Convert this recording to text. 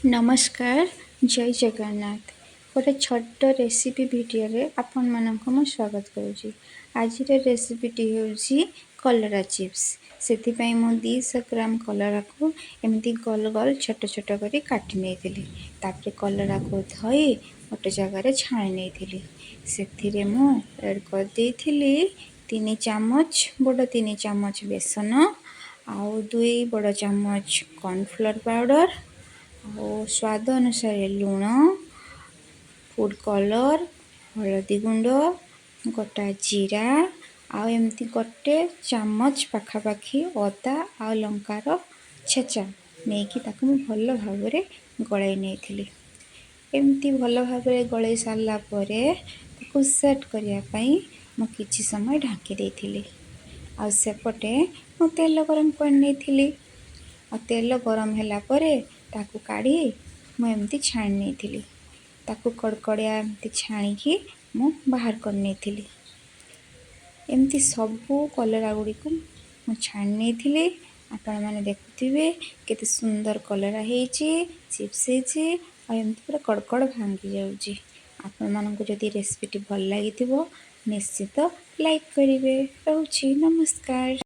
ନମସ୍କାର, ଜୟ ଜଗନ୍ନାଥ। ଗୋଟେ ଛୋଟ ରେସିପି ଭିଡ଼ିଓରେ ଆପଣମାନଙ୍କୁ ମୁଁ ସ୍ୱାଗତ କରୁଛି। ଆଜିର ରେସିପିଟି ହେଉଛି କଲରା ଚିପ୍ସ। ସେଥିପାଇଁ ମୁଁ 200 ଗ୍ରାମ କଲରାକୁ ଏମିତି ଗୋଲ ଗୋଲ, ଛୋଟ ଛୋଟ କରି କାଟି ନେଇଥିଲି। ତାପରେ କଲରାକୁ ଧୋଇ ଗୋଟେ ଜାଗାରେ ଛାଣି ନେଇଥିଲି। ସେଥିରେ ମୁଁ ଆଡ଼୍ କରିଦେଇଥିଲି 3 ଚାମଚ, ବଡ଼ 3 ଚାମଚ ବେସନ ଆଉ 2 ବଡ଼ ଚାମଚ କର୍ଣ୍ଣଫ୍ଲୋର୍ ପାଉଡ଼ର ଆଉ ସ୍ୱାଦ ଅନୁସାରେ ଲୁଣ, ଫୁଡ଼୍ କଲର୍, ହଳଦୀ ଗୁଣ୍ଡ, ଗୋଟା ଜିରା ଆଉ ଏମିତି ଗୋଟେ ଚାମଚ ପାଖାପାଖି ଅଦା ଆଉ ଲଙ୍କାର ଛେଚା ନେଇକି ତାକୁ ମୁଁ ଭଲ ଭାବରେ ଗୋଳାଇ ନେଇଥିଲି। ଏମିତି ଭଲ ଭାବରେ ଗୋଳେଇ ସାରିଲା ପରେ ତାକୁ ସେଟ୍ କରିବା ପାଇଁ ମୁଁ କିଛି ସମୟ ଢାଙ୍କି ଦେଇଥିଲି। ଆଉ ସେପଟେ ମୁଁ ତେଲ ଗରମ କରି ନେଇଥିଲି। ଆଉ ତେଲ ଗରମ ହେଲା ପରେ ତାକୁ କାଢ଼ି ମୁଁ ଏମିତି ଛାଣି ନେଇଥିଲି। ତାକୁ କଡ଼କଡ଼ିଆ ଏମିତି ଛାଣିକି ମୁଁ ବାହାର କରି ନେଇଥିଲି। ଏମିତି ସବୁ କଲରା ଗୁଡ଼ିକୁ ମୁଁ ଛାଣି ନେଇଥିଲି। ଆପଣମାନେ ଦେଖୁଥିବେ, କେତେ ସୁନ୍ଦର କଲରା ହେଇଛି, ଚିପ୍ସ ହେଇଛି ଆଉ ଏମିତି ପୁରା କଡ଼କଡ଼ ଭାଙ୍ଗି ଯାଉଛି। ଆପଣମାନଙ୍କୁ ଯଦି ରେସିପିଟି ଭଲ ଲାଗିଥିବ, ନିଶ୍ଚିତ ଲାଇକ୍ କରିବେ। ରହୁଛି, ନମସ୍କାର।